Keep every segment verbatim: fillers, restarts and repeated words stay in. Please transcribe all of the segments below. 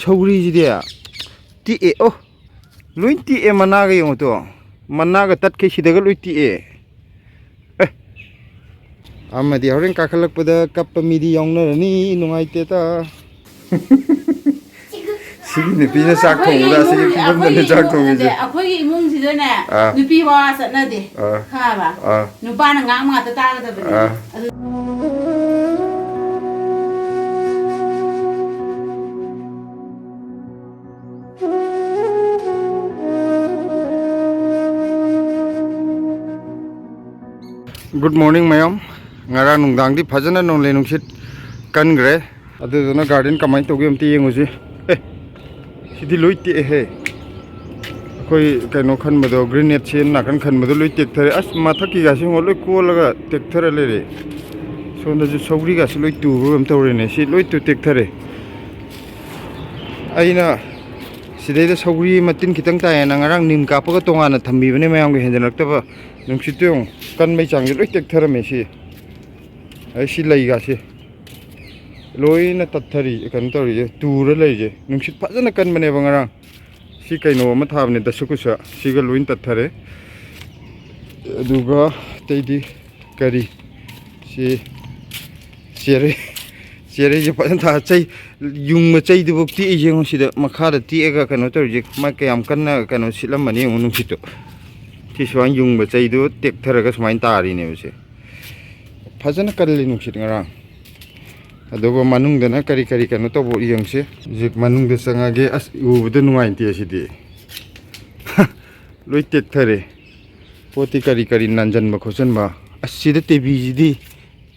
ꯁꯧꯒ꯭ꯔꯤꯁꯤꯗꯤ ꯇꯤꯛꯑꯦ꯫ ꯑꯣ, ꯂꯣꯏ ꯇꯤꯛꯑꯦ꯫ ꯃꯅꯥꯒ ꯌꯦꯡꯉꯨ ꯇꯣ, ꯃꯅꯥꯒ ꯇꯠꯈꯩ ꯁꯤꯗꯒ ꯂꯣꯏ ꯇꯤꯛꯑꯦ꯫ ꯑꯦ, ꯑꯃꯗꯤ ꯍꯣꯔꯦꯟ ꯀꯥꯈꯠꯂꯛꯄꯗ ꯀꯞꯄ ꯃꯤꯗꯤ ꯌꯥꯎꯅꯔꯅꯤ꯫ ꯅꯨꯡꯉꯥꯏꯇꯦꯗ꯫ ꯁꯤꯒꯤ ꯅꯨꯄꯤꯅ ꯆꯥꯛ ꯊꯣꯡꯕꯗ ꯑꯁꯤꯒꯤ ꯐꯤꯕꯝꯗꯅꯦ ꯆꯥꯛ ꯊꯣꯡꯉꯤꯁꯦ꯫ ꯑꯩꯈꯣꯏꯒꯤ ꯏꯃꯨꯡꯁꯤꯗꯅꯦ, ꯑꯥ꯫ ꯅꯨꯄꯤ ꯋꯥ ꯆꯠꯅꯗꯦ꯫ ꯑꯥ꯫ ꯈꯪꯉꯕ? ꯑꯥ꯫ ꯅꯨꯄꯥꯅ ꯉꯥꯡꯕ ꯉꯥꯛꯇ ꯇꯥꯒꯗꯕꯅꯦ꯫ ꯑꯥ꯫ ꯑꯗꯨ Good morning, ꯃꯌꯥꯝ꯫ ꯉꯔꯥꯡ ꯅꯨꯡꯗꯥꯡꯗꯤ ꯐꯖꯅ ꯅꯣꯡꯂꯩ ꯅꯨꯡꯁꯤꯠ ꯀꯟꯈ꯭ꯔꯦ꯫ ꯑꯗꯨꯗꯨꯅ garden ꯀꯃꯥꯏꯅ ꯇꯧꯒꯦ ꯑꯝꯇ ꯌꯦꯡꯉꯨꯁꯤ꯫ ꯑꯦ, ꯁꯤꯗꯤ ꯂꯣꯏ ꯇꯦꯛꯑꯦꯍꯦ꯫ ꯑꯩꯈꯣꯏ ꯀꯩꯅꯣ ꯈꯟꯕꯗꯣ, grenade ꯁꯦ ꯅꯥꯀꯟ ꯈꯟꯕꯗꯣ ꯂꯣꯏ ꯇꯦꯛꯊꯔꯦ꯫ ꯑꯁ, ꯃꯊꯛꯀꯤꯒꯥꯁꯤ ꯌꯦꯡꯉꯣ, ꯂꯣꯏ ꯀꯣꯜꯂꯒ ꯇꯦꯛꯊꯔ ꯂꯩꯔꯦ꯫ ꯁꯣꯝꯗꯁꯨ ꯁꯧꯒ꯭ꯔꯤꯒꯥꯁꯤ ꯂꯣꯏ ꯇꯨꯕ ꯑꯃ ꯇꯧꯔꯦꯅꯦ꯫ ꯁꯤ ꯂꯣꯏ ꯇꯨ ꯇꯦꯛꯊꯔꯦ꯫ ꯑꯩꯅ ꯁꯤꯗꯩꯗ ꯁꯧꯒ꯭ꯔꯤ ꯃꯇꯤꯟ ꯈꯤꯇꯪ ꯇꯥꯏꯌꯦꯅ ꯉꯔꯥꯡ ꯅꯤꯝ ꯀꯥꯞꯄꯒ ꯇꯣꯉꯥꯟꯅ ꯊꯝꯕꯤꯕꯅꯦ, ꯃꯌꯥꯝꯒꯤ ꯍꯦꯟꯖꯜꯂꯛꯇꯕ꯫ ꯅꯨꯡꯁꯤꯠꯇꯨ ꯌꯦꯡꯉꯨ, ꯀꯟꯕꯩ ꯆꯥꯡꯁꯦ ꯂꯣꯏ ꯇꯦꯛꯊꯔꯝꯃꯦ꯫ ꯁꯤ, ꯑꯩ ꯁꯤ ꯂꯩꯒꯥꯁꯦ ꯂꯣꯏꯅ ꯇꯠꯊꯔꯤ, ꯀꯩꯅꯣ ꯇꯧꯔꯤꯁꯦ, ꯇꯨꯔ ꯂꯩꯔꯤꯁꯦ꯫ ꯅꯨꯡꯁꯤꯠ ꯐꯖꯅ ꯀꯟꯕꯅꯦꯕ ꯉꯔꯥꯡ꯫ ꯁꯤ ꯀꯩꯅꯣ ꯑꯃ ꯊꯥꯕꯅꯦ, ꯗꯁꯀꯨꯁ, ꯁꯤꯒ ꯂꯣꯏꯅ ꯇꯠꯊꯔꯦ꯫ ꯑꯗꯨꯒ ꯑꯇꯩꯗꯤ ꯀꯔꯤ, ꯁꯤ ꯆꯦꯔꯩ, ꯆꯦꯔꯩꯁꯦ ꯐꯖꯅ ꯊꯥ-, ꯆꯩ, ꯌꯨꯡꯕ ꯆꯩꯗꯨꯐꯥꯎ ꯇꯦꯛꯏ꯫ ꯌꯦꯡꯉꯨ ꯁꯤꯗ ꯃꯈꯥꯗ ꯇꯦꯛꯑꯒ ꯀꯩꯅꯣ ꯇꯧꯔꯤꯁꯦ, ꯃꯥ ꯀꯌꯥꯝ ꯀꯟꯅ ꯀꯩꯅꯣ ꯁꯤꯠꯂꯝꯃꯅꯤ ꯌꯦꯡꯉꯨ ꯅꯨꯡꯁꯤꯠꯇꯣ꯫ ꯁꯤ ꯁꯨꯃꯥꯏꯅ ꯌꯨꯡꯕ ꯆꯩꯗꯨ ꯇꯦꯛꯊꯔꯒ ꯁꯨꯃꯥꯏꯅ ꯇꯥꯔꯤꯅꯦꯕ ꯁꯦ꯫ ꯐꯖꯅ ꯀꯜꯂꯤ ꯅꯨꯡꯁꯤꯠ ꯉꯔꯥꯡ꯫ ꯑꯗꯨꯒ ꯃꯅꯨꯡꯗꯅ ꯀꯔꯤ ꯀꯔꯤ ꯀꯩꯅꯣ ꯇꯧꯕ ꯌꯦꯡꯁꯤ꯫ ꯍꯧꯖꯤꯛ ꯃꯅꯨꯡꯗ ꯆꯪꯉꯒꯦ꯫ ꯑꯁ, ꯎꯕꯗ ꯅꯨꯡꯉꯥꯏꯇꯦ ꯁꯤꯗꯤ꯫ ꯂꯣꯏ ꯇꯦꯛꯊꯔꯦ꯫ ꯄꯣꯠꯇꯤ ꯀꯔꯤ ꯀꯔꯤ ꯅꯥꯟꯖꯟꯕ ꯈꯣꯠꯆꯟꯕ꯫ ꯑꯁ, ꯁꯤꯗ ꯇꯦꯕꯤꯁꯤꯗꯤ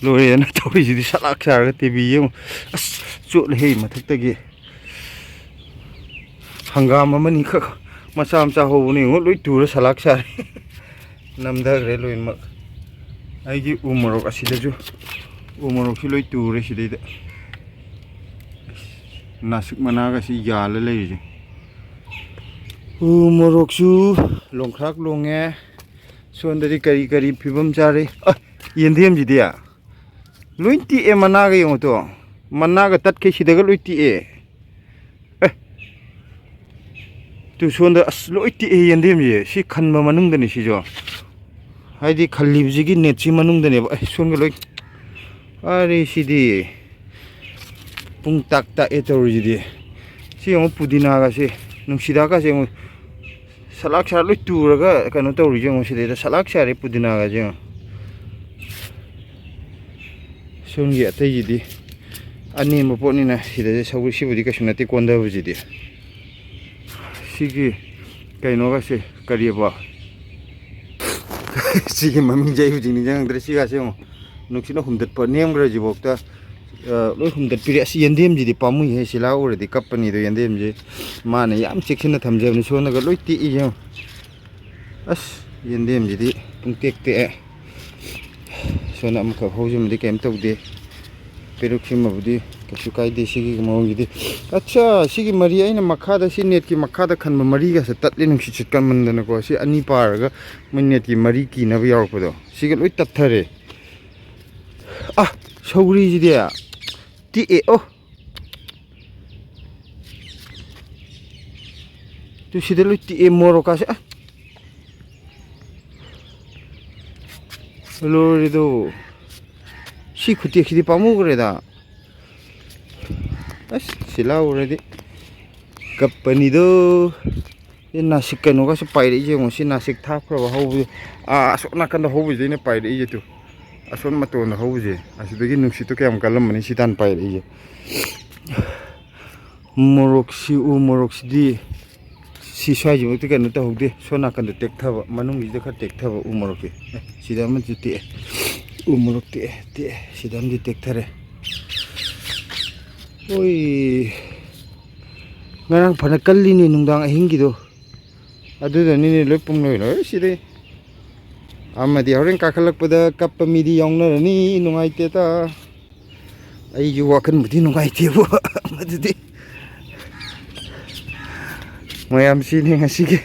ꯂꯣꯏꯔꯦꯅ ꯇꯧꯔꯤꯁꯤꯗꯤ꯫ ꯁꯂꯥꯛ ꯁꯥꯔꯒ ꯇꯦꯕꯤ ꯌꯦꯡꯉꯨ꯫ ꯑꯁ, ꯆꯣꯠꯂꯦꯍꯦ ꯃꯊꯛꯇꯒꯤ꯫ ꯍꯪꯒꯥꯝ ꯑꯃꯅꯤꯈꯛ ꯃꯆꯥ ꯃꯆꯥ ꯍꯧꯕꯅꯦ ꯌꯦꯡꯉꯨ, ꯂꯣꯏ ꯇꯨꯔ ꯁꯂꯥꯛ ꯁꯥꯔꯦ꯫ ꯅꯝꯊꯈ꯭ꯔꯦ ꯂꯣꯏꯅꯃꯛ꯫ ꯑꯩꯒꯤ ꯎ ꯃꯣꯔꯣꯛ ꯑꯁꯤꯗꯁꯨ, ꯎ ꯃꯣꯔꯣꯛꯁꯤ ꯂꯣꯏ ꯇꯨꯔꯦ ꯁꯤꯗꯩꯗ꯫ ꯅꯥꯁꯤꯛ ꯃꯅꯥꯒꯁꯤ ꯌꯥꯜꯂ ꯂꯩꯔꯤꯁꯦ꯫ ꯎ ꯃꯣꯔꯣꯛꯁꯨ ꯂꯣꯡꯈ꯭ꯔꯥꯛ ꯂꯣꯡꯉꯦ꯫ ꯁꯣꯝꯗꯗꯤ ꯀꯔꯤ ꯀꯔꯤ ꯐꯤꯕꯝ ꯆꯥꯔꯤ? ꯑ, ꯌꯦꯟꯗꯦꯝꯁꯤꯗꯤ ꯂꯣꯏ ꯇꯤꯛꯑꯦ, ꯃꯅꯥꯒ ꯌꯦꯡꯉꯨ ꯇꯣ꯫ ꯃꯅꯥꯒ ꯇꯠꯈꯩ ꯁꯤꯗꯒ ꯂꯣꯏ ꯇꯤꯛꯑꯦ꯫ ꯇꯨ ꯁꯣꯝꯗ ꯑꯁ ꯂꯣꯏ ꯇꯦꯛꯑꯦ ꯌꯦꯟꯗꯦꯝꯁꯦ꯫ ꯁꯤ ꯈꯟꯕ ꯃꯅꯨꯡꯗꯅꯤ ꯁꯤꯁꯨ꯫ ꯍꯥꯏꯗꯤ ꯈꯜꯂꯤꯕꯁꯤꯒꯤ ꯅꯦꯠꯁꯤ ꯃꯅꯨꯡꯗꯅꯦꯕ꯫ ꯑꯩ ꯁꯣꯝꯒ ꯂꯣꯏ꯫ ꯑꯔꯦ ꯁꯤꯗꯤ ꯄꯨꯡ ꯇꯥꯛ ꯇꯥꯛꯑꯦ ꯇꯧꯔꯤꯁꯤꯗꯤ꯫ ꯁꯤ ꯌꯦꯡꯉꯣ ꯄꯨꯗꯤꯅꯥꯒꯁꯦ, ꯅꯨꯡꯁꯤꯗꯥꯛꯀꯁꯦ ꯌꯦꯡꯉꯣ꯫ ꯁꯂꯥꯛ ꯁꯥꯔ ꯂꯣꯏ ꯇꯨꯔꯒ ꯀꯩꯅꯣ ꯇꯧꯔꯤꯁꯦ ꯌꯦꯡꯉꯣ꯫ ꯁꯤꯗꯩꯗ ꯁꯂꯥꯛ ꯁꯥꯔꯦ ꯄꯨꯗꯤꯅꯥꯒꯁꯦ ꯌꯦꯡꯉꯣ꯫ ꯁꯣꯝꯒꯤ ꯑꯇꯩꯁꯤꯗꯤ ꯑꯅꯦꯝꯕ ꯄꯣꯠꯅꯤꯅ ꯁꯤꯗꯗꯤ ꯁꯧꯒ꯭ꯔꯤ ꯁꯤꯕꯨꯗꯤ ꯀꯩꯁꯨ ꯅꯠꯇꯦ ꯀꯣꯟꯊꯕꯁꯤꯗꯤ꯫ ꯁꯤꯒꯤ ꯀꯩꯅꯣꯒꯁꯦ ꯀꯔꯤꯑꯕ? ꯁꯤꯒꯤ ꯃꯃꯤꯡꯁꯦ ꯑꯩ ꯍꯧꯖꯤꯛ ꯅꯤꯡꯁꯤꯡꯉꯛꯇ꯭ꯔꯦ꯫ ꯁꯤꯒꯁꯦ ꯌꯦꯡꯉꯣ, ꯅꯨꯡꯁꯤꯠꯅ ꯍꯨꯝꯗꯠꯄ ꯅꯦꯝꯈ꯭ꯔꯁꯤꯐꯥꯎꯗ, ꯑ, ꯂꯣꯏ ꯍꯨꯝꯗꯠꯄꯤꯔꯦ꯫ ꯑꯁ ꯌꯦꯟꯗꯦꯝꯁꯤꯗꯤ ꯄꯥꯝꯃꯨꯏꯍꯦ꯫ ꯁꯤꯂꯥ ꯎꯔꯗꯤ ꯀꯞꯄꯅꯤꯗꯣ ꯌꯦꯟꯗꯦꯝꯁꯦ꯫ ꯃꯥꯅ ꯌꯥꯝ ꯆꯦꯛꯁꯤꯟꯅ ꯊꯝꯖꯕꯅꯤ꯫ ꯁꯣꯝꯗꯒ ꯂꯣꯏ ꯇꯦꯛꯏ ꯌꯦꯡꯉꯣ꯫ ꯑꯁ ꯌꯦꯟꯗꯦꯝꯁꯤꯗꯤ ꯄꯨꯡꯇꯦꯛ ꯇꯦꯛꯑꯦ꯫ ꯁꯣꯝꯗ ꯑꯃꯈꯛ ꯍꯧꯖꯤꯟꯕꯗꯤ ꯀꯩꯝ ꯇꯧꯗꯦ꯫ ꯄꯦꯔꯨꯛꯁꯤꯃꯕꯨꯗꯤ ꯀꯩꯁꯨ ꯀꯥꯏꯗꯦ ꯁꯤꯒꯤ ꯃꯑꯣꯡꯁꯤꯗꯤ꯫ ꯑꯠꯆꯥ, ꯁꯤꯒꯤ ꯃꯔꯤ ꯑꯩꯅ ꯃꯈꯥꯗ, ꯁꯤ ꯅꯦꯠꯀꯤ ꯃꯈꯥꯗ ꯈꯟꯕ ꯃꯔꯤꯒꯁꯦ ꯇꯠꯂꯤ, ꯅꯨꯡꯁꯤꯠ ꯁꯤꯠꯀꯟꯃꯟꯗꯅꯀꯣ꯫ ꯁꯤ ꯑꯅꯤ ꯄꯥꯔꯒ ꯃꯣꯏ ꯅꯦꯠꯀꯤ ꯃꯔꯤ ꯀꯤꯅꯕ ꯌꯥꯎꯔꯛꯄꯗꯣ, ꯁꯤꯒ ꯂꯣꯏ ꯇꯠꯊꯔꯦ꯫ ꯑ, ꯁꯧꯒ꯭ꯔꯤꯁꯤꯗꯤ ꯇꯦꯛꯑꯦ꯫ ꯑꯣ, ꯇꯨ ꯁꯤꯗ ꯂꯣꯏ ꯇꯦꯛꯑꯦ ꯃꯣꯔꯣꯛꯀꯥꯁꯦ꯫ ꯑ, ꯂꯣꯏꯔꯦꯗꯣ꯫ ꯁꯤ ꯈꯨꯇꯦꯛꯁꯤꯗꯤ ꯄꯥꯝꯃꯨꯈ꯭ꯔꯦꯗ꯫ ꯑꯁ, ꯁꯤ ꯂꯥꯎꯔꯗꯤ ꯀꯞꯄꯅꯤꯗꯣ꯫ ꯁꯤ ꯅꯥꯁꯤꯛ ꯀꯩꯅꯣꯒꯁꯨ ꯄꯥꯏꯔꯛꯏꯁꯦ ꯌꯦꯡꯉꯣ꯫ ꯁꯤ ꯅꯥꯁꯤꯛ ꯊꯥꯈ꯭ꯔꯕ ꯍꯧꯕꯁꯦ, ꯑꯥ, ꯑꯁꯣꯝ ꯅꯥꯀꯟꯗ ꯍꯧꯕꯁꯤꯗꯩꯅ ꯄꯥꯏꯔꯛꯏꯁꯦ ꯇꯨ꯫ ꯑꯁꯣꯝ ꯃꯇꯣꯟꯗ ꯍꯧꯕꯁꯦ, ꯑꯁꯤꯗꯒꯤ ꯅꯨꯡꯁꯤꯠꯇꯣ ꯀꯌꯥꯝ ꯀꯜꯂꯝꯃꯅꯤ ꯁꯤ ꯇꯥꯟ ꯄꯥꯏꯔꯛꯏꯁꯦ꯫ ꯃꯣꯔꯣꯛꯁꯤ, ꯎ ꯃꯣꯔꯣꯛꯁꯤꯗꯤ ꯁꯤ ꯁ꯭ꯋꯥꯏꯁꯤꯃꯛꯇꯤ ꯀꯩꯅꯣ ꯇꯧꯍꯧꯗꯦ꯫ ꯁꯣꯝ ꯅꯥꯀꯟꯗ ꯇꯦꯛꯊꯕ, ꯃꯅꯨꯡꯒꯤꯁꯤꯗ ꯈꯔ ꯇꯦꯛꯊꯕ ꯎ ꯃꯣꯔꯣꯛꯁꯦ꯫ ꯑꯦ, ꯁꯤꯗ ꯑꯃꯁꯨ ꯇꯦꯛꯑꯦ꯫ ꯎ ꯃꯣꯔꯣꯛ ꯇꯦꯛꯑꯦ, ꯇꯦꯛꯑꯦ꯫ ꯁꯤꯗ ꯑꯃꯗꯤ ꯇꯦꯛꯊꯔꯦ꯫ ꯑꯣꯏ, ꯉꯔꯥꯡ ꯐꯅ ꯀꯜꯂꯤꯅꯦ ꯅꯨꯡꯗꯥꯡ ꯑꯍꯤꯡꯒꯤꯗꯣ꯫ ꯑꯗꯨꯗꯅꯤꯅꯦ ꯂꯣꯏ ꯄꯨꯡꯂꯣꯏ ꯂꯣꯏ ꯁꯤꯗꯩ꯫ ꯑꯃꯗꯤ ꯍꯣꯔꯦꯟ ꯀꯥꯈꯠꯂꯛꯄꯗ ꯀꯞꯄ ꯃꯤꯗꯤ ꯌꯥꯎꯅꯔꯅꯤ, ꯅꯨꯡꯉꯥꯏꯇꯦꯗ꯫ ꯑꯩꯒꯤ ꯋꯥꯈꯜꯕꯨꯗꯤ ꯅꯨꯡꯉꯥꯏꯇꯦꯕꯨ꯫ ꯃꯗꯨꯗꯤ ꯃꯌꯥꯝ ꯁꯤꯅꯤ ꯉꯁꯤꯒꯤ꯫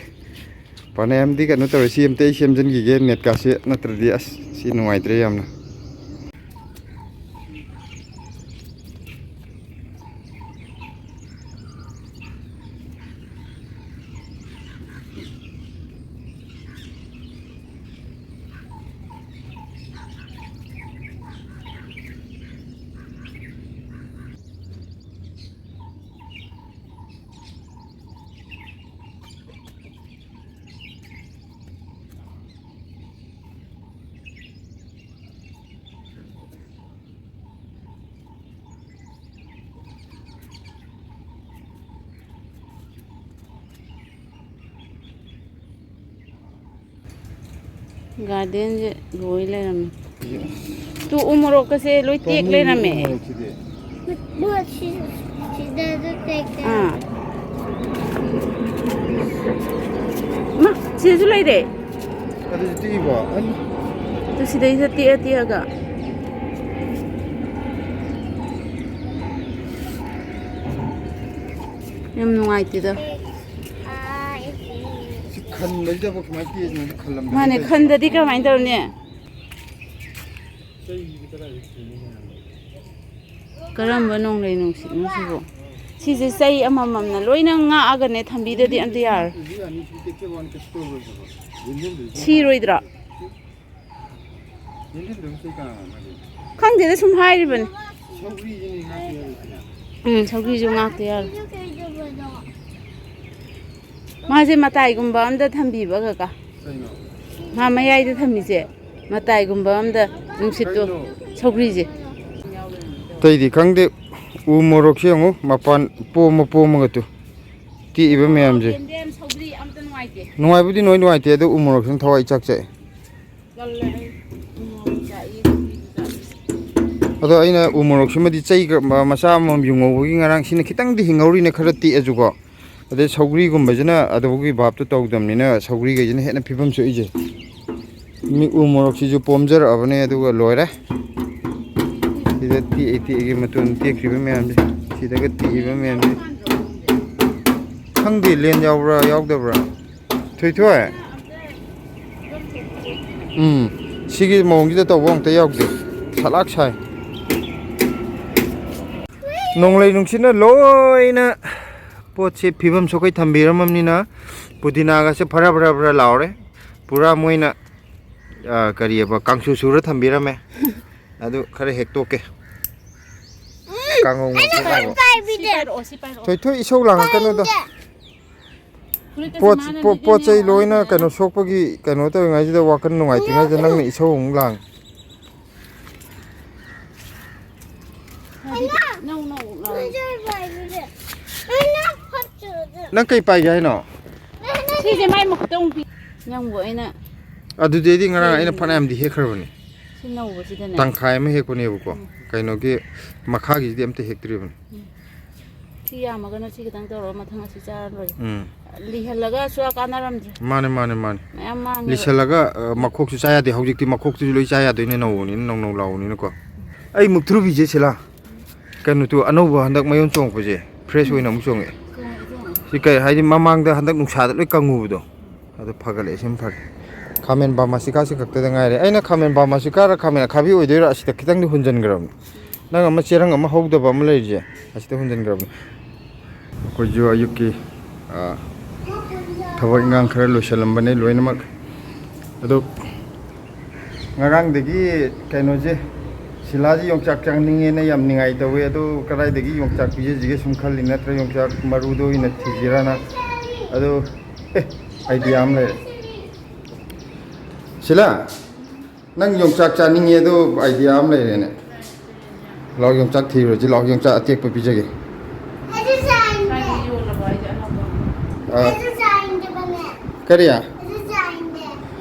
ꯐꯅꯌꯥꯝꯗꯤ ꯀꯩꯅꯣ ꯇꯧꯔꯦ꯫ ꯁꯤ ꯑꯝꯇ ꯑꯩ ꯁꯦꯝꯖꯤꯟꯈꯤꯒꯦ ꯅꯦꯠꯀꯥꯁꯦ, ꯅꯠꯇ꯭ꯔꯗꯤ ꯑꯁ ꯁꯤ ꯅꯨꯡꯉꯥꯏꯇ꯭ꯔꯦ ꯌꯥꯝꯅ꯫ ꯒꯥꯔꯗꯦꯟꯁꯦ ꯂꯣꯏ ꯂꯩꯔꯝꯃꯦ꯫ ꯇꯨ ꯎ ꯃꯣꯔꯣꯛꯀꯁꯦ ꯂꯣꯏ ꯇꯦꯛ ꯄꯥꯝꯃꯨꯏ ꯂꯩꯔꯝꯃꯦ꯫ ꯎ ꯃꯣꯔꯣꯛꯁꯤꯗꯤ꯫ ꯃꯣꯏ ꯁꯤ-, ꯁꯤꯗꯁꯨ ꯇꯦꯛ ꯇꯦꯛ꯫ ꯑꯥ꯫ ꯃꯥ, ꯁꯤꯗꯁꯨ ꯂꯩꯔꯦ꯫ ꯑꯗꯨꯁꯨ ꯇꯦꯛꯏꯕꯣ? ꯑꯩ ꯑꯗꯨ ꯁꯤꯗꯩꯁꯤꯗ ꯇꯦꯛꯑ ꯇꯦꯛꯑꯒ꯫ ꯌꯥꯝ ꯅꯨꯡꯉꯥꯏꯇꯦꯗ꯫ ꯁꯤ ꯈꯟꯕꯁꯤꯗꯕꯨ ꯀꯃꯥꯏꯅ ꯇꯦꯛꯏꯅꯣ ꯈꯜꯂꯝꯗꯥꯏꯗ꯫ ꯃꯥꯅꯦ, ꯈꯟꯗꯗꯤ ꯀꯃꯥꯏꯅ ꯇꯧꯅꯤ? ꯀꯔꯝꯕ ꯅꯣꯡꯂꯩ ꯅꯨꯡꯁꯤꯠꯅꯣ ꯁꯤꯕꯣ? ꯁꯤꯁꯦ ꯆꯩ ꯑꯃꯃꯝꯅ ꯂꯣꯏꯅ ꯉꯥꯛꯑꯒꯅꯦ ꯊꯝꯕꯤꯗꯗꯤ ꯑꯝꯇ ꯌꯥꯔꯣꯏ꯫ ꯁꯤꯔꯣꯏꯗ꯭ꯔꯣ? ꯈꯪꯗꯦꯗ, ꯁꯨꯝ ꯍꯥꯏꯔꯤꯕꯅꯤ꯫ ꯎꯝ, ꯁꯧꯒ꯭ꯔꯤꯁꯨ ꯉꯥꯛꯇ ꯌꯥꯔꯣꯏ꯫ ꯃꯥꯁꯦ ꯃꯇꯥꯏꯒꯨꯝꯕ ꯑꯝꯗ ꯊꯝꯕꯤꯕ, ꯀꯀꯥ꯫ ꯃꯥ ꯃꯌꯥꯏꯗ ꯊꯝꯃꯤꯁꯦ ꯃꯇꯥꯏꯒꯨꯝꯕ ꯑꯝꯗ ꯅꯨꯡꯁꯤꯠꯇꯣ, ꯁꯧꯒ꯭ꯔꯤꯁꯦ꯫ ꯑꯇꯩꯗꯤ ꯈꯪꯗꯦ꯫ ꯎ ꯃꯣꯔꯣꯛꯁꯦ ꯌꯦꯡꯉꯨ, ꯃꯄꯥꯟ ꯄꯣꯝꯃ ꯄꯣꯝꯃꯒ ꯇꯨ ꯇꯦꯛꯏꯕ ꯃꯌꯥꯝꯁꯦ꯫ ꯌꯦꯟꯗꯦꯝ, ꯁꯧꯒ꯭ꯔꯤ ꯑꯝꯇ ꯅꯨꯡꯉꯥꯏꯇꯦ꯫ ꯅꯨꯡꯉꯥꯏꯕꯨꯗꯤ ꯅꯣꯏ ꯅꯨꯡꯉꯥꯏꯇꯦ, ꯑꯗꯣ ꯎ ꯃꯣꯔꯣꯛꯁꯤꯅ ꯊꯋꯥꯏ ꯏꯆꯥꯛ ꯆꯥꯛꯑꯦ꯫ ꯇꯜꯂꯦ ꯑꯩ꯫ ꯎ ꯃꯣꯔꯣꯛ ꯆꯥꯛꯏ, ꯁꯧꯒ꯭ꯔꯤꯁꯨ ꯆꯥꯛꯏ꯫ ꯑꯗꯣ ꯑꯩꯅ ꯎ ꯃꯣꯔꯣꯛꯁꯤꯃꯗꯤ ꯆꯩꯒ ꯃ-, ꯃꯆꯥ ꯑꯃꯃꯝ ꯌꯨꯡꯍꯧꯕꯒꯤ ꯉꯔꯥꯡ ꯁꯤꯅ ꯈꯤꯇꯪꯗꯤ ꯍꯤꯡꯍꯧꯔꯤꯅꯦ, ꯈꯔ ꯇꯦꯛꯑꯁꯨꯀꯣ꯫ ꯑꯗꯩ ꯁꯧꯒ꯭ꯔꯤꯒꯨꯝꯕꯁꯤꯅ ꯑꯗꯨꯒꯤ ꯚꯥꯞꯇꯨ ꯇꯧꯗꯕꯅꯤꯅ ꯁꯧꯒ꯭ꯔꯤꯈꯩꯁꯤꯅ ꯍꯦꯟꯅ ꯐꯤꯕꯝ ꯁꯣꯛꯏꯁꯦ꯫ ꯃꯤ ꯎ ꯃꯣꯔꯣꯛꯁꯤꯁꯨ ꯄꯣꯝꯖꯔꯛꯑꯕꯅꯦ, ꯑꯗꯨꯒ ꯂꯣꯏꯔꯦ꯫ ꯁꯤꯗ ꯇꯦꯛꯏ ꯇꯦꯛꯏꯒꯤ ꯃꯇꯣꯟ ꯇꯦꯛꯈ꯭ꯔꯤꯕ ꯃꯌꯥꯝꯁꯦ, ꯁꯤꯗꯒ ꯇꯦꯛꯏꯕ ꯃꯌꯥꯝꯁꯦ꯫ ꯈꯪꯗꯦ, ꯂꯦꯟ ꯌꯥꯎꯕ꯭ꯔꯥ ꯌꯥꯎꯗꯕ꯭ꯔꯥ꯫ ꯊꯣꯏꯊꯣꯏ꯫ ꯎꯝ, ꯁꯤꯒꯤ ꯃꯑꯣꯡꯁꯤꯗ ꯇꯧꯕ ꯑꯃꯨꯛꯇ ꯌꯥꯎꯗꯦ꯫ ꯁꯂꯥꯛ ꯁꯥꯏ꯫ ꯅꯣꯡꯂꯩ ꯅꯨꯡꯁꯤꯠꯅ ꯂꯣꯏꯅ ꯄꯣꯠꯁꯦ ꯐꯤꯕꯝ ꯁꯣꯛꯀꯩ ꯊꯝꯕꯤꯔꯝꯃꯕꯅꯤꯅ ꯄꯨꯗꯤꯅꯥꯒꯁꯦ ꯐꯔꯥ ꯐꯔꯥ ꯐꯔꯥ ꯂꯥꯎꯔꯦ꯫ ꯄꯨꯔꯥ ꯃꯣꯏꯅ, ꯑ, ꯀꯔꯤꯑꯕ, ꯀꯥꯡꯁꯨ ꯁꯨꯔ ꯊꯝꯕꯤꯔꯝꯃꯦ꯫ ꯑꯗꯨ ꯈꯔ ꯍꯦꯛꯇꯣꯛꯀꯦ꯫ ꯀꯥꯡꯉꯧ ꯉꯧꯊꯣꯛꯅꯕ꯫ ꯁꯤ ꯄꯥꯏꯔꯛꯑꯣ, ꯁꯤ ꯄꯥꯏꯔꯛꯑꯣ꯫ ꯊꯣꯏꯊꯣꯏ, ꯏꯁꯧ ꯂꯥꯡꯉꯛꯀꯅꯨꯗ꯫ ꯐꯨꯔꯤꯠꯀꯁꯦ ꯄꯣꯠ, ꯃꯥꯅ ꯄꯣꯠ, ꯂꯤꯠꯂꯤꯅꯦ ꯄꯣꯠ ꯆꯩ ꯌꯦꯡꯉꯣ, ꯂꯣꯏꯅ ꯃꯥꯅ꯫ ꯀꯩꯅꯣ ꯁꯣꯛꯄꯒꯤ ꯀꯩꯅꯣ ꯇꯧꯔꯤꯉꯩꯁꯤꯗ, ꯋꯥꯈꯜ ꯅꯨꯡꯉꯥꯏꯇ꯭ꯔꯤꯉꯩꯗ ꯅꯪꯅ ꯏꯁꯧ ꯑꯃꯨꯛ ꯂꯥꯡ꯫ ꯅꯧ, ꯅꯧ, ꯅꯧ꯫ ꯅꯪ ꯀꯩ ꯄꯥꯏꯒꯦ ꯍꯥꯏꯅꯣ? ꯁꯤꯁꯦ ꯃꯥꯏ ꯃꯈꯨꯠꯇ ꯑꯃꯨꯛ ꯄꯤ꯫ ꯅꯪꯕꯨ ꯑꯩꯅ ꯑꯗꯨꯗꯩꯗꯤ ꯉꯔꯥꯡ ꯑꯩꯅ ꯐꯅꯌꯥꯝꯗꯤ ꯍꯦꯛꯈ꯭ꯔꯕꯅꯤ꯫ ꯁꯤ ꯅꯧꯕꯁꯤꯗꯅꯦ꯫ ꯇꯪꯈꯥꯏ ꯑꯃ ꯍꯦꯛꯄꯅꯦꯕꯀꯣ꯫ ꯎꯝ꯫ ꯀꯩꯅꯣꯒꯤ ꯃꯈꯥꯒꯤꯁꯤꯗꯤ ꯑꯝꯇ ꯍꯦꯛꯇ꯭ꯔꯤꯕꯅꯤ꯫ ꯎꯝ꯫ ꯁꯤ ꯌꯥꯝꯃꯒꯅ ꯁꯤ ꯈꯤꯇꯪ ꯇꯧꯔꯒ ꯃꯊꯪ ꯑꯁꯤ ꯆꯥꯔ ꯂꯣꯏꯔꯦ꯫ ꯎꯝ꯫ ꯂꯤꯍꯜꯂꯒ ꯁꯨꯡꯀꯥ ꯀꯥꯟꯅꯔꯝꯗ꯭ꯔꯦ꯫ ꯃꯥꯅꯦ, ꯃꯥꯅꯦ, ꯃꯥꯅꯦ꯫ ꯃꯌꯥꯝ ꯃꯥꯡꯉꯦꯕ꯫ ꯂꯤꯁꯜꯂꯒ, ꯑ, ꯃꯈꯣꯛꯁꯨ ꯆꯥ ꯌꯥꯗꯦ꯫ ꯍꯧꯖꯤꯛꯇꯤ ꯃꯈꯣꯛꯇꯨꯁꯨ ꯂꯣꯏ ꯆꯥ ꯌꯥꯗꯣꯏꯅꯦ, ꯅꯧꯕꯅꯤꯅ, ꯅꯧ ꯅꯧ ꯂꯥꯎꯕꯅꯤꯅꯀꯣ꯫ ꯑꯩ ꯃꯨꯛꯊ꯭ꯔꯨꯕꯤꯁꯦ ꯁꯤꯂꯥ꯫ ꯀꯩꯅꯣ ꯇꯨ, ꯑꯅꯧꯕ ꯍꯟꯗꯛ ꯃꯌꯣꯟ ꯆꯣꯡꯉꯛꯄꯁꯦ fresh ꯑꯣꯏꯅ ꯑꯃꯨꯛ ꯆꯣꯡꯉꯛꯑꯦ꯫ ꯆꯣꯡꯉꯛꯑꯦ, ꯆꯣꯡꯉꯛꯑꯦ꯫ ꯁꯤ ꯀꯩ ꯍꯥꯏꯗꯤ, ꯃꯃꯥꯡꯗ ꯍꯟꯗꯛ ꯅꯨꯡꯁꯥꯗ ꯂꯣꯏ ꯀꯪꯉꯨꯕꯗꯣ, ꯑꯗꯨ ꯐꯒꯠꯂꯛꯑꯦ꯫ ꯁꯤꯃ ꯐꯔꯦ꯫ ꯈꯥꯃꯦꯟ ꯕꯥꯃꯥꯁꯤꯀꯥꯁꯤ ꯈꯛꯇꯗ ꯉꯥꯏꯔꯦ꯫ ꯑꯩꯅ ꯈꯥꯃꯦꯟ ꯕꯥꯃꯥꯁꯤꯀꯥꯔ ꯈꯥꯃꯦꯟ ꯑꯈꯥꯕꯤ ꯑꯣꯏꯗꯣꯏꯔꯥ, ꯑꯁꯤꯗ ꯈꯤꯇꯪꯗꯤ ꯍꯨꯟꯖꯤꯟꯈ꯭ꯔꯕꯅꯤ꯫ ꯅꯪ ꯑꯃ ꯆꯦꯔꯪ ꯑꯃ ꯍꯧꯗꯕ ꯑꯃ ꯂꯩꯔꯤꯁꯦ, ꯑꯁꯤꯗ ꯍꯨꯟꯖꯤꯟꯈ꯭ꯔꯕꯅꯤ꯫ ꯑꯩꯈꯣꯏꯁꯨ ꯑꯌꯨꯛꯀꯤ, ꯑ, ꯊꯕꯛ ꯏꯟꯈꯥꯡ ꯈꯔ ꯂꯣꯏꯁꯤꯜꯂꯝꯕꯅꯦ ꯂꯣꯏꯅꯃꯛ꯫ ꯑꯗꯣ ꯉꯔꯥꯡꯗꯒꯤ ꯀꯩꯅꯣꯁꯦ, ꯁꯤꯂꯥꯁꯦ ꯌꯣꯡꯆꯥꯛ ꯆꯥꯅꯤꯡꯉꯦꯅ ꯌꯥꯝ ꯅꯤꯡꯉꯥꯏ ꯇꯧꯋꯦ꯫ ꯑꯗꯣ ꯀꯗꯥꯏꯗꯒꯤ ꯌꯣꯡꯆꯥꯛ ꯄꯤꯖꯁꯤꯒꯦ ꯁꯨꯝ ꯈꯜꯂꯤ, ꯅꯠꯇ꯭ꯔ ꯌꯣꯡꯆꯥꯛ ꯃꯔꯨꯗ ꯑꯣꯏꯅ ꯊꯤꯁꯤꯔꯅ꯫ ꯑꯗꯣ, ꯑꯦ, idea ꯑꯃ ꯂꯩꯔꯦ꯫ ꯁꯤꯂꯥ, ꯅꯪ ꯌꯣꯡꯆꯥꯛ ꯆꯥꯅꯤꯡꯉꯦ ꯑꯗꯣ idea ꯑꯃ ꯂꯩꯔꯦꯅꯦ꯫ ꯂꯥꯛꯑꯣ, ꯌꯣꯡꯆꯥꯛ ꯊꯤꯔꯨꯔꯁꯤ ꯂꯥꯛꯑꯣ, ꯌꯣꯡꯆꯥꯛ ꯑꯇꯦꯛꯄ ꯄꯤꯖꯒꯦ꯫ ꯑꯩꯁꯨ ꯆꯥꯅꯤꯡꯉꯦ꯫ ꯑꯥ꯫ ꯑꯩꯁꯨ ꯆꯥꯅꯤꯡꯉꯦꯕꯅꯦ꯫ ꯀꯔꯤ? ꯑꯩꯁꯨ ꯆꯥꯅꯤꯡꯉꯦ꯫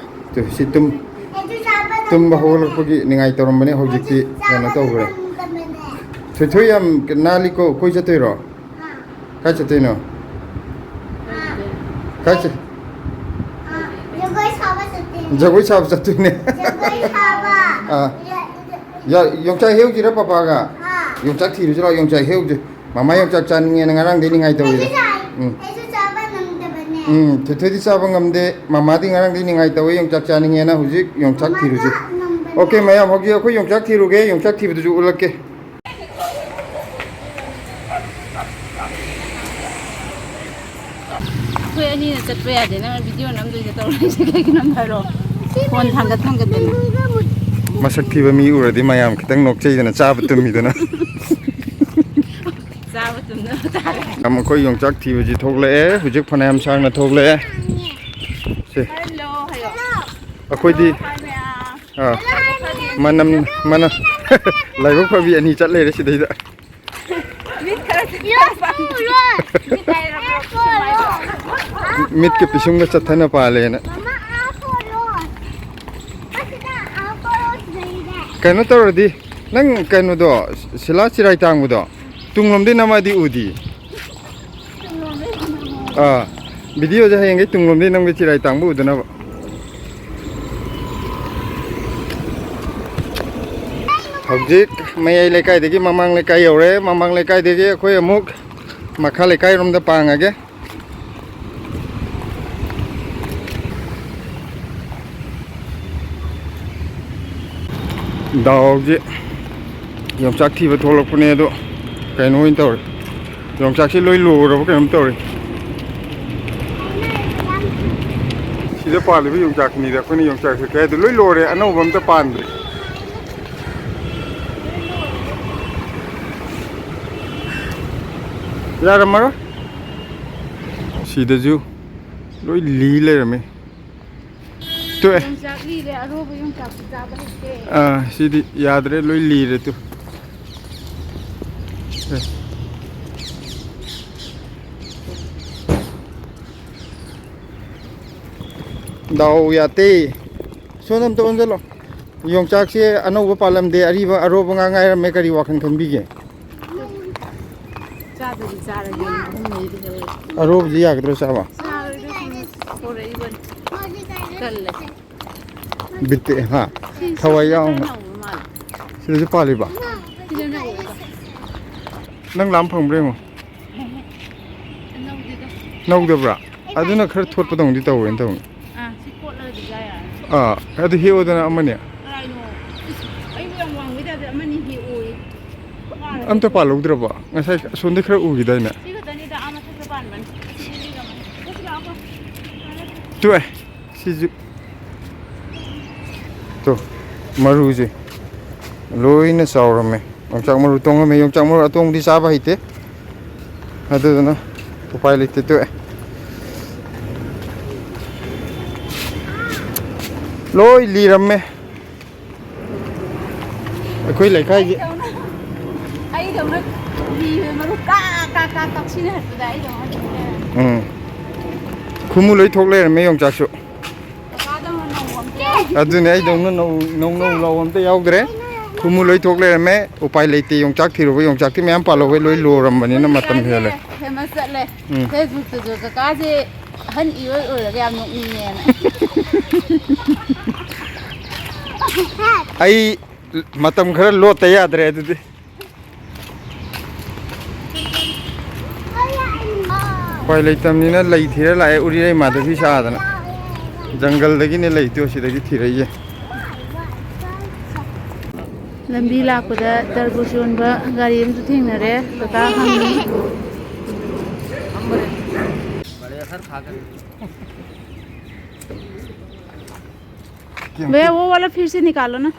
ꯇꯨ, ꯁꯤ ꯇꯨꯝ-, ꯑꯩꯁꯨ ꯆꯥꯕ ꯇꯨꯝꯕ ꯉꯝꯗꯕꯅꯦ꯫ ꯍꯧꯒꯠꯂꯛꯄꯒꯤ ꯅꯤꯡꯉꯥꯏ ꯇꯧꯔꯝꯕꯅꯦ, ꯍꯧꯖꯤꯛꯇꯤ ꯑꯩꯁꯨ ꯀꯩꯅꯣ ꯆꯥꯕ ꯇꯧꯈ꯭ꯔꯦ꯫ ꯉꯝꯗꯕꯅꯦ꯫ ꯊꯣꯏꯊꯣꯏ ꯌꯥꯝ ꯅꯥꯜꯂꯤꯀꯣ, ꯀꯣꯏ ꯆꯠꯇꯣꯏꯔꯣ? ꯑꯥ꯫ ꯀꯥꯏ ꯆꯠꯇꯣꯏꯅꯣ? ꯑꯥ꯫ ꯀꯥꯏ ꯆꯠ-, ꯑꯥ, ꯖꯒꯣꯏ ꯁꯥꯕ ꯆꯠꯇꯣꯏꯅꯦ꯫ ꯖꯒꯣꯏ ꯁꯥꯕ ꯆꯠꯇꯣꯏꯅꯦ꯫ ꯖꯒꯣꯏ ꯁꯥꯕ꯫ ꯑꯥ꯫ ꯌꯥ-, ꯌꯥ-, ꯌꯣꯡꯆꯥꯛ ꯍꯦꯛꯎꯁꯤꯔ ꯄꯄꯥꯒ? ꯑꯥ꯫ ꯌꯣꯡꯆꯥꯛ ꯊꯤꯔꯨꯁꯤ ꯂꯥꯛꯑꯣ, ꯌꯣꯡꯆꯥꯛ ꯍꯦꯛꯎꯁꯤ꯫ ꯃꯃꯥ ꯌꯣꯡꯆꯥꯛ ꯆꯥꯅꯤꯡꯉꯦꯅ ꯉꯔꯥꯡꯗꯩ ꯅꯤꯡꯉꯥꯏ ꯇꯧꯔꯤꯗꯣ꯫ ꯑꯩꯁꯨ ꯆꯥ-, ꯎꯝ꯫ ꯑꯩꯁꯨ ꯆꯥꯕ ꯉꯝꯗꯕꯅꯦ꯫ ꯎꯝ, ꯊꯣꯏꯊꯣꯏꯗꯤ ꯆꯥꯕ ꯉꯝꯗꯦ꯫ ꯃꯃꯥꯗꯤ ꯉꯔꯥꯡꯗꯩ ꯅꯤꯡꯉꯥꯏ ꯇꯧꯋꯦ ꯌꯣꯡꯆꯥꯛ ꯆꯥꯅꯤꯡꯉꯦꯅ꯫ ꯍꯧꯖꯤꯛ ꯌꯣꯡꯆꯥꯛ ꯃꯃꯥ ꯊꯤꯔꯨꯁꯤ꯫ ꯆꯥ ꯉꯝꯗꯕꯅꯦ꯫ OK, ꯃꯌꯥꯝ, ꯍꯧꯖꯤꯛ ꯑꯩꯈꯣꯏ ꯌꯣꯡꯆꯥꯛ ꯊꯤꯔꯨꯒꯦ, ꯌꯣꯡꯆꯥꯛ ꯊꯤꯕꯗꯨꯁꯨ ꯎꯠꯂꯛꯀꯦ꯫ ꯑꯩꯈꯣꯏ ꯑꯅꯤꯅ ꯆꯠꯄ ꯌꯥꯗꯦ, ꯅꯪꯅ video ꯅꯝꯗꯣꯏꯗ ꯇꯧꯔꯛꯏꯁꯦ ꯀꯩꯒꯤꯅꯣ ꯑꯝꯇ ꯍꯥꯏꯔꯛꯑꯣ? Phone ꯊꯥꯡꯒꯠ ꯊꯥꯡꯒꯠꯇꯅ꯫ ꯃꯁꯛ ꯊꯤꯕ ꯃꯤ ꯎꯔꯗꯤ ꯃꯌꯥꯝ ꯈꯤꯇꯪ ꯅꯣꯛꯆꯩꯗꯅ, ꯆꯥꯕ ꯇꯨꯝꯃꯤꯗꯅ꯫ ꯆꯥꯕ ꯇꯨꯝꯅꯕ ꯇꯥꯔꯦ꯫ ꯌꯥꯝ, ꯑꯩꯈꯣꯏ ꯌꯣꯡꯆꯥꯛ ꯊꯤꯕꯁꯤ ꯊꯣꯛꯂꯛꯑꯦ, ꯍꯧꯖꯤꯛ ꯐꯅꯌꯥꯝ ꯁꯥꯡꯅ ꯊꯣꯛꯂꯛꯑꯦ꯫ ꯁꯦ꯫ Hello ꯍꯥꯏꯌꯣ꯫ ꯑꯩꯈꯣꯏꯗꯤ, hello, hi ꯃꯌꯥꯝ꯫ ꯑꯥ, ꯃꯅꯝ, ꯃꯅꯝ, ꯂꯥꯏꯕꯛ ꯐꯕꯤ ꯑꯅꯤ ꯆꯠ ꯂꯩꯔꯦ ꯁꯤꯗꯩꯗ꯫ ꯃꯤꯠ ꯈꯔ ꯆꯠꯊꯅ ꯄꯥꯜꯂꯦ꯫ ꯃꯤꯠ ꯍꯥꯏꯔꯕ꯭ꯔꯣ? ꯃꯤꯠꯀ ꯄꯤꯁꯨꯝꯒ ꯆꯠꯊꯅ ꯄꯥꯜꯂꯦꯅ꯫ ꯃꯃꯥ, ꯑꯥ ꯄꯣꯔꯣ꯫ ꯀꯩꯅꯣ ꯇꯧꯔꯗꯤ, ꯅꯪ ꯀꯩꯅꯣꯗꯣ, ꯁꯤꯂꯥ ꯆꯤꯔꯥꯏ ꯇꯥꯡꯕꯗꯣ, ꯇꯨꯡꯂꯣꯝꯗꯩ ꯅꯝꯃꯗꯤ ꯎꯗꯤ꯫ ꯑꯥ, ꯚꯤꯗꯤꯑꯣꯁꯦ ꯍꯌꯦꯡꯈꯩ ꯇꯨꯡꯂꯣꯝꯗꯩ ꯅꯝꯒꯦ, ꯆꯤꯔꯥꯏ ꯇꯥꯡꯕ ꯎꯗꯅꯕ꯫ ꯍꯧꯖꯤꯛ ꯃꯌꯥꯏ ꯂꯩꯀꯥꯏꯗꯒꯤ ꯃꯃꯥꯡ ꯂꯩꯀꯥꯏ ꯌꯧꯔꯦ꯫ ꯃꯃꯥꯡ ꯂꯩꯀꯥꯏꯗꯒꯤ ꯑꯩꯈꯣꯏ ꯑꯃꯨꯛ ꯃꯈꯥ ꯂꯩꯀꯥꯏꯔꯣꯝꯗ ꯄꯥꯡꯉꯒꯦ꯫ ꯗꯥꯎꯁꯦ, ꯌꯣꯡꯆꯥꯛ ꯊꯤꯕ ꯊꯣꯛꯂꯛꯄꯅꯦ ꯑꯗꯣ, ꯀꯩꯅꯣ ꯑꯣꯏꯅ ꯇꯧꯔꯦ꯫ ꯌꯣꯡꯆꯥꯛꯁꯦ ꯂꯣꯏ ꯂꯣꯔꯕ ꯀꯩꯅꯣꯝ ꯇꯧꯔꯦ꯫ ꯁꯤꯗ ꯄꯥꯜꯂꯤꯕ ꯌꯣꯡꯆꯥꯛꯁꯤꯅꯤꯗ ꯑꯩꯈꯣꯏꯅ ꯌꯣꯡꯆꯥꯛꯁꯦ ꯀꯩ ꯍꯥꯏꯗꯣ, ꯂꯣꯏ ꯂꯣꯔꯦ, ꯑꯅꯧꯕ ꯑꯝꯇ ꯄꯥꯟꯗ꯭ꯔꯦ꯫ ꯌꯥꯔꯝꯃꯔꯣꯏ꯫ ꯁꯤꯗꯁꯨ ꯂꯣꯏ ꯂꯤ ꯂꯩꯔꯝꯃꯦ꯫ ꯇꯣꯛꯑꯦ꯫ ꯌꯣꯡꯆꯥꯛ ꯂꯤꯔꯦ, ꯑꯔꯣꯕ ꯌꯣꯡꯆꯥꯛꯇꯤ ꯆꯥꯕ ꯍꯩꯇꯦ꯫ ꯑꯥ, ꯁꯤꯗꯤ ꯌꯥꯗ꯭ꯔꯦ, ꯂꯣꯏ ꯂꯤꯔꯦ ꯇꯨ꯫ ꯑꯦ꯫ ꯗꯥꯎ ꯌꯥꯇꯦ꯫ ꯁꯣꯝꯗ ꯑꯝꯇ ꯑꯣꯟꯁꯤꯜꯂꯣ꯫ ꯌꯣꯡꯆꯥꯛꯁꯦ ꯑꯅꯧꯕ ꯄꯥꯜꯂꯝꯗꯦ, ꯑꯔꯤꯕ, ꯑꯔꯣꯕ ꯉꯥꯛ ꯉꯥꯏꯔꯝꯃꯦ꯫ ꯀꯔꯤ ꯋꯥꯈꯜ ꯈꯟꯕꯤꯒꯦ? ꯆꯥꯗꯗꯤ ꯆꯥꯔꯒꯦ, ꯑꯍꯨꯝ ꯃꯔꯤꯗꯤ ꯂꯧꯔꯦ꯫ ꯑꯔꯣꯕꯁꯤ ꯌꯥꯒꯗ꯭ꯔꯣ ꯆꯥꯕ? ꯆꯥꯔꯣꯏꯗ, ꯁꯨꯝ ꯄꯣꯔꯛꯏꯕꯅꯤ꯫ ꯇꯜꯂꯦ꯫ ꯕꯤꯠꯇꯦ, ꯍꯥ? ꯁꯤ ꯊꯋꯥꯏ ꯁꯤꯁꯤꯅ ꯌꯥꯎꯅ꯫ ꯈꯔ ꯅꯧꯕ ꯃꯥꯜꯂꯦ꯫ ꯁꯤꯗꯁꯨ ꯄꯥꯜꯂꯤꯕ? ꯁꯤꯅ ꯅꯧꯋꯦꯕ꯫ ꯅꯪ ꯂꯥꯝ ꯐꯪꯕ꯭ꯔꯥ ꯌꯦꯡꯉꯣ꯫ ꯅꯧꯗꯦꯗ꯫ ꯅꯧꯗꯕ꯭ꯔꯥ? ꯑꯗꯨꯅ ꯈꯔ ꯊꯣꯠꯄꯗꯧꯅꯗꯤ ꯇꯧꯋꯦꯅ ꯇꯧꯅꯤ꯫ ꯑꯥ, ꯁꯤ ꯀꯣꯠꯂꯒꯗꯤ ꯆꯥ ꯌꯥꯔꯅꯤ꯫ ꯑꯥ, ꯑꯗꯨ ꯍꯦꯛꯑꯣꯗꯅ ꯑꯃꯅꯤ꯫ ꯀꯔꯥꯏꯅꯣ? ꯏꯁ, ꯑꯩꯕꯨ ꯌꯥꯝ ꯋꯥꯡꯕꯩ ꯇꯥꯏꯞꯇ ꯑꯃꯅꯤ ꯍꯦꯛꯑꯣꯌꯦ꯫ ꯋꯥꯔꯦ꯫ ꯑꯝꯇ ꯄꯥꯜꯍꯧꯗ꯭ꯔꯕꯣ? ꯉꯁꯥꯏ ꯑꯁꯣꯝꯗ ꯈꯔ ꯎꯈꯤꯗꯥꯏꯅꯦ? ꯁꯤ ꯈꯛꯇꯅꯤꯗ, ꯑꯥ ꯃꯊꯛꯇ ꯄꯥꯟꯕꯅꯤ꯫ ꯑꯁꯤ ꯂꯤꯂꯤ ꯀꯃꯥꯏꯅ? ꯆꯠꯁꯤ ꯂꯥꯛꯑꯣ꯫ ꯇꯣꯛꯑꯦ꯫ ꯁꯤꯁꯨ꯫ ꯇꯣ, ꯃꯔꯨꯁꯦ ꯂꯣꯏꯅ ꯆꯥꯎꯔꯝꯃꯦ꯫ ꯌꯣꯡꯆꯥꯛ ꯃꯔꯨ ꯇꯣꯡꯉꯝꯃꯦ꯫ ꯌꯣꯡꯆꯥꯛ ꯃꯔꯨ ꯑꯇꯣꯡꯕꯗꯤ ꯆꯥꯕ ꯍꯩꯇꯦ꯫ ꯑꯗꯨꯗꯨꯅ ꯎꯄꯥꯏ ꯂꯩꯇꯦ, ꯇꯣꯛꯑꯦ꯫ ꯂꯣꯏ ꯂꯤꯔꯝꯃꯦ꯫ ꯑꯩꯈꯣꯏ ꯂꯩꯀꯥꯏꯒꯤ ꯑꯩꯗꯧꯅ, ꯑꯩꯗꯧꯅ ꯂꯤꯕ ꯃꯔꯨ ꯀꯥ, ꯀꯥ, ꯀꯥ, ꯀꯥ ꯁꯤꯅ ꯍꯠꯄꯗ ꯑꯩꯗꯧꯅ ꯂꯤꯔꯦ꯫ ꯎꯝ꯫ ꯈꯨꯃꯨ ꯂꯣꯏ ꯊꯣꯛ ꯂꯩꯔꯝꯃꯦ ꯌꯣꯡꯆꯥꯛꯁꯨ꯫ ꯀꯀꯥꯗꯧꯅ ꯅꯧꯕ ꯑꯝꯇ ꯌꯥꯎ-, ꯑꯗꯨꯅꯦ, ꯑꯩꯗꯧꯅ ꯅꯧ ꯅꯧ ꯅꯧ ꯂꯥꯎ ꯑꯝꯇ ꯌꯥꯎꯗ꯭ꯔꯦ꯫ ꯈꯨꯃꯨ ꯂꯣꯏ ꯊꯣꯛ ꯂꯩꯔꯝꯃꯦ꯫ ꯎꯄꯥꯏ ꯂꯩꯇꯦ, ꯌꯣꯡꯆꯥꯛ ꯊꯤꯔꯨꯕ꯫ ꯌꯣꯡꯆꯥꯛꯇꯤ ꯃꯌꯥꯝ ꯄꯥꯜꯍꯧꯋꯦ, ꯂꯣꯏ ꯂꯣꯔꯝꯕꯅꯤꯅ ꯃꯇꯝ ꯍꯦꯜꯂꯦ꯫ ꯐꯦꯃꯁ ꯆꯠꯂꯦ꯫ ꯎꯝ꯫ ꯐꯦꯁꯕꯨꯛꯇꯁꯨ ꯀꯀꯥꯁꯦ ꯑꯍꯟ ꯏꯑꯣꯏ ꯑꯣꯏꯔꯒ ꯌꯥꯝ ꯅꯣꯛꯅꯤꯡꯉꯦꯅ꯫ ꯑꯩ ꯃꯇꯝ ꯈꯔ ꯂꯣꯠꯇ ꯌꯥꯗ꯭ꯔꯦ ꯑꯗꯨꯗꯤ꯫ ꯎꯄꯥꯏ ꯂꯩꯇꯕꯅꯤꯅ ꯂꯩ ꯊꯤꯔ ꯂꯥꯛꯑꯦ, ꯎꯔꯤꯔꯩ ꯃꯥꯙꯕꯤ ꯁꯥꯗꯅ꯫ ꯖꯪꯒꯜꯗꯒꯤꯅꯦ ꯂꯩ ꯇꯣ ꯁꯤꯗꯒꯤ ꯊꯤꯔꯛꯏꯁꯦ꯫ ꯂꯝꯕꯤ ꯂꯥꯛꯄꯗ ꯇꯔꯕꯨꯖ ꯌꯣꯟꯕ ꯒꯥꯔꯤ ꯑꯃꯁꯨ ꯊꯦꯡꯅꯔꯦ꯫ ꯀꯀꯥ ꯍꯪꯉꯤ꯫ भैया, वो वाला फिर से निकालो ना।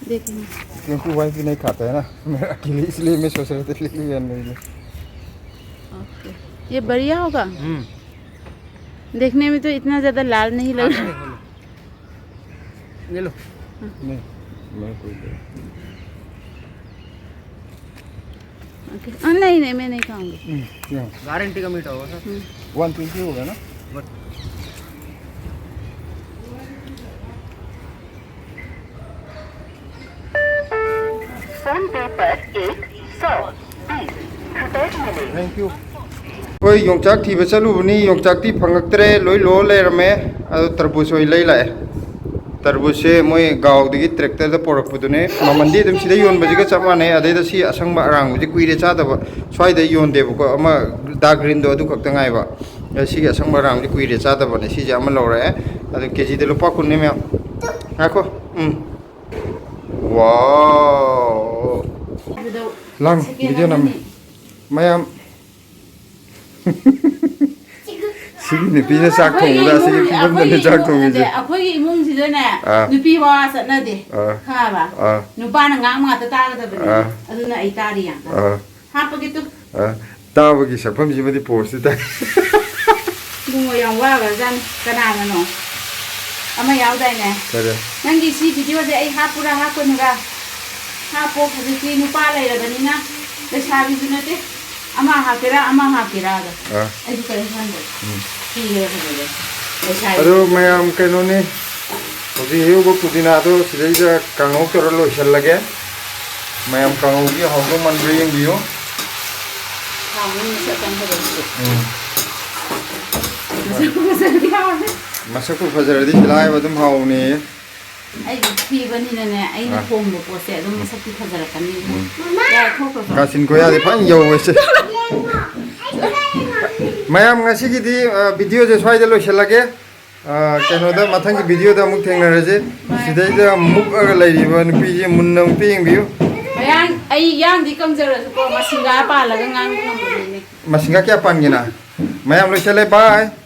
देखेंगे। क्योंकि वाइफ भी नहीं खाता है ना, मेरा अकेले, इसलिए मैं सोच रहा था ले लिया नहीं ले। ओके। ये बढ़िया होगा? हम्म। देखने में तो इतना ज़्यादा लाल नहीं लग रहा। ले लो। नहीं, मैं कोई नहीं। ओके। अ, नहीं, नहीं, मैं नहीं खाऊंगी। हम्म, क्या? गारंटी का मीठा होगा सर। हम्म। वन ट्वेंटी होगा ना? वन। फोन पे पर एक सौ बीस रुपए मिले। Thank you. ꯑꯩꯈꯣꯏ ꯌꯣꯡꯆꯥꯛ ꯊꯤꯕ ꯆꯠꯂꯨꯕꯅꯤ, ꯌꯣꯡꯆꯥꯛꯇꯤ ꯐꯪꯉꯛꯇ꯭ꯔꯦ, ꯂꯣꯏ ꯂꯣ ꯂꯩꯔꯝꯃꯦ꯫ ꯑꯗꯣ ꯇꯔꯕꯨꯖ ꯑꯣꯏꯅ ꯂꯩ ꯂꯥꯛꯑꯦ꯫ ꯇꯔꯕꯨꯖꯁꯦ ꯃꯣꯏ ꯒꯥꯎꯗꯒꯤ ꯇ꯭ꯔꯦꯛꯇꯔꯗ ꯄꯣꯔꯛꯄꯗꯨꯅꯦ꯫ ꯃꯃꯜꯗꯤ ꯑꯗꯨꯝ ꯁꯤꯗ ꯌꯣꯟꯕꯁꯤꯒ ꯆꯞ ꯃꯥꯟꯅꯩ꯫ ꯑꯗꯩꯗ ꯁꯤ ꯑꯁꯪꯕ ꯑꯔꯥꯡꯕꯁꯦ ꯀꯨꯏꯔꯦ ꯆꯥꯗꯕ꯫ ꯁ꯭ꯋꯥꯏꯗ ꯌꯣꯟꯗꯦꯕꯀꯣ, ꯑꯃ ꯗꯥꯔꯛ ꯒ꯭ꯔꯤꯟꯗꯣ ꯑꯗꯨ ꯈꯛꯇ ꯉꯥꯏꯕ꯫ ꯑꯗ ꯁꯤꯒꯤ ꯑꯁꯪꯕ ꯑꯔꯥꯡꯕꯁꯦ ꯀꯨꯏꯔꯦ ꯆꯥꯗꯕꯅꯦ꯫ ꯁꯤꯁꯦ ꯑꯃ ꯂꯧꯔꯛꯑꯦ꯫ ꯑꯗꯨ ꯀꯦ ꯖꯤꯗ ꯂꯨꯄꯥ ꯀꯨꯟꯅꯤ ꯃꯌꯥꯝ꯫ ꯉꯥꯏꯈꯣ꯫ ꯎꯝ꯫ ꯋꯥꯎ꯫ ꯂꯥꯡ, ꯚꯤꯗꯤꯑꯣ ꯅꯝꯃꯤ꯫ ꯃꯌꯥꯝ꯫ ꯁꯤꯒꯤ ꯅꯨꯄꯤꯅ ꯆꯥꯛ ꯊꯣꯡꯕꯗ ꯑꯁꯤꯒꯤ ꯐꯤꯕꯝꯗꯅꯦ ꯆꯥꯛ ꯊꯣꯡꯉꯤꯁꯦ꯫ ꯑꯩꯈꯣꯏꯒꯤ ꯏꯃꯨꯡꯁꯤꯗꯅꯦ, ꯑꯥ꯫ ꯅꯨꯄꯤ ꯋꯥ ꯆꯠꯅꯗꯦ꯫ ꯑꯥ꯫ ꯈꯪꯉꯕ? ꯑꯥ꯫ ꯅꯨꯄꯥꯅ ꯉꯥꯡꯕ ꯉꯥꯛꯇ ꯇꯥꯒꯗꯕꯅꯦ꯫ ꯑꯥ꯫ ꯑꯗꯨꯅ ꯑꯩ ꯇꯥꯔꯤ ꯌꯥꯝ ꯀꯟꯅ꯫ ꯑꯥ꯫ ꯍꯥꯞꯄꯒꯦ ꯇꯨ꯫ ꯑꯥ꯫ ꯇꯥꯕꯒꯤ ꯁꯛꯐꯝꯁꯤꯃꯗꯤ ꯄꯣꯁꯇꯤ ꯇꯥꯏ꯫ ꯏꯕꯨꯡꯉꯣ ꯌꯥꯝ ꯋꯥꯈ꯭ꯔꯖꯥꯠꯅꯤ꯫ ꯀꯅꯥꯅꯅꯣ? ꯑꯃ ꯌꯥꯎꯗꯥꯏꯅꯦ? ꯀꯔꯤ? ꯅꯪꯒꯤ ꯁꯤ ꯚꯤꯗꯤꯑꯣꯁꯦ ꯑꯩ ꯍꯥꯞꯄꯨꯔꯥ ꯍꯥꯞꯀꯅꯨꯔꯥ? ꯍꯥꯞꯄꯣ, ꯍꯧꯖꯤꯛꯇꯤ ꯅꯨꯄꯥ ꯂꯩꯔꯕꯅꯤꯅ ꯂꯩꯁꯥꯕꯤꯁꯨ ꯅꯠꯇꯦ꯫ ꯑꯃ ꯍꯥꯞꯀꯦꯔꯥ, ꯑꯃ ꯍꯥꯞꯀꯦꯔꯥ ꯑꯗꯣ꯫ ꯑꯥ꯫ ꯑꯩꯁꯨ ꯀꯔꯤꯝ ꯈꯟꯗ꯭ꯔꯦ꯫ ꯎꯝ꯫ ꯊꯤꯒꯦꯔꯥ ꯐꯖꯒꯦꯔꯥ꯫ ꯂꯩꯁꯥꯕꯤ꯫ ꯑꯗꯣ ꯃꯌꯥꯝ ꯀꯩꯅꯣꯅꯤ꯫ ꯍꯧꯖꯤꯛ ꯍꯦꯛꯎꯕ ꯄꯨꯗꯤꯅꯥꯗꯣ ꯁꯤꯗꯩꯗ ꯀꯥꯡꯍꯧ ꯇꯧꯔ ꯂꯣꯏꯁꯤꯜꯂꯒꯦ꯫ ꯃꯌꯥꯝ ꯀꯥꯡꯍꯧꯒꯤ ꯍꯥꯎꯗꯧ ꯃꯥꯟꯕ꯭ꯔꯥ ꯌꯦꯡꯕꯤꯌꯨ꯫ ꯍꯥꯎꯅꯤ, ꯃꯁꯛ ꯌꯥꯝ ꯐꯖꯩꯁꯦ꯫ ꯎꯝ꯫ ꯃꯁꯛ ꯐꯖꯔꯗꯤ ꯍꯥꯎꯔꯦ꯫ ꯃꯁꯛꯄꯨ ꯐꯖꯔꯗꯤ ꯁꯤꯗ ꯍꯥꯏꯕ ꯑꯗꯨꯝ ꯍꯥꯎꯕꯅꯦ꯫ ꯑꯩꯗꯤ ꯊꯤꯕꯅꯤꯅꯅꯦ, ꯑꯩꯅ ꯑꯥ꯫ ꯊꯣꯡꯕ ꯄꯣꯠꯁꯦ ꯑꯗꯨꯝ ꯃꯁꯛꯇꯤ ꯐꯖꯔꯛꯀꯅꯤ꯫ ꯎꯝ꯫ ꯌꯥꯔꯦ, ꯊꯣꯛꯈ꯭ꯔꯣ꯫ ꯀꯥꯆꯤꯟ ꯀꯣꯌꯥꯗꯤ ꯐꯖꯅ ꯌꯧꯋꯦ ꯁꯦ꯫ ꯃꯌꯥꯝ, ꯉꯁꯤꯒꯤꯗꯤ ꯑ, ꯚꯤꯗꯤꯑꯣꯁꯦ ꯁ꯭ꯋꯥꯏꯗ ꯂꯣꯏꯁꯤꯜꯂꯒꯦ꯫ ꯑ, ꯀꯩꯅꯣꯗ, ꯃꯊꯪꯒꯤ ꯚꯤꯗꯤꯑꯣꯗ ꯑꯃꯨꯛ ꯊꯦꯡꯅꯔꯁꯦ꯫ ꯁꯤꯗꯩꯗ ꯃꯨꯛꯑꯒ ꯂꯩꯔꯤꯕ ꯅꯨꯄꯤꯁꯦ ꯃꯨꯟꯅ ꯑꯃꯨꯛꯇ ꯌꯦꯡꯕꯤꯌꯨ꯫ ꯃꯌꯥꯡ, ꯑꯩ ꯌꯥꯡꯗꯤ ꯀꯪꯖꯔꯁꯨꯀꯣ, ꯃꯁꯤꯡꯒꯥ ꯄꯥꯜꯂꯒ ꯉꯥꯡꯕ ꯉꯝꯕꯅꯤꯅꯦ꯫ ꯃꯁꯤꯡꯒꯥ ꯀꯌꯥ ꯄꯥꯟꯒꯦꯅ? ꯃꯌꯥꯝ ꯂꯣꯏꯁꯤꯜꯂꯦ, ꯕꯥꯏ꯫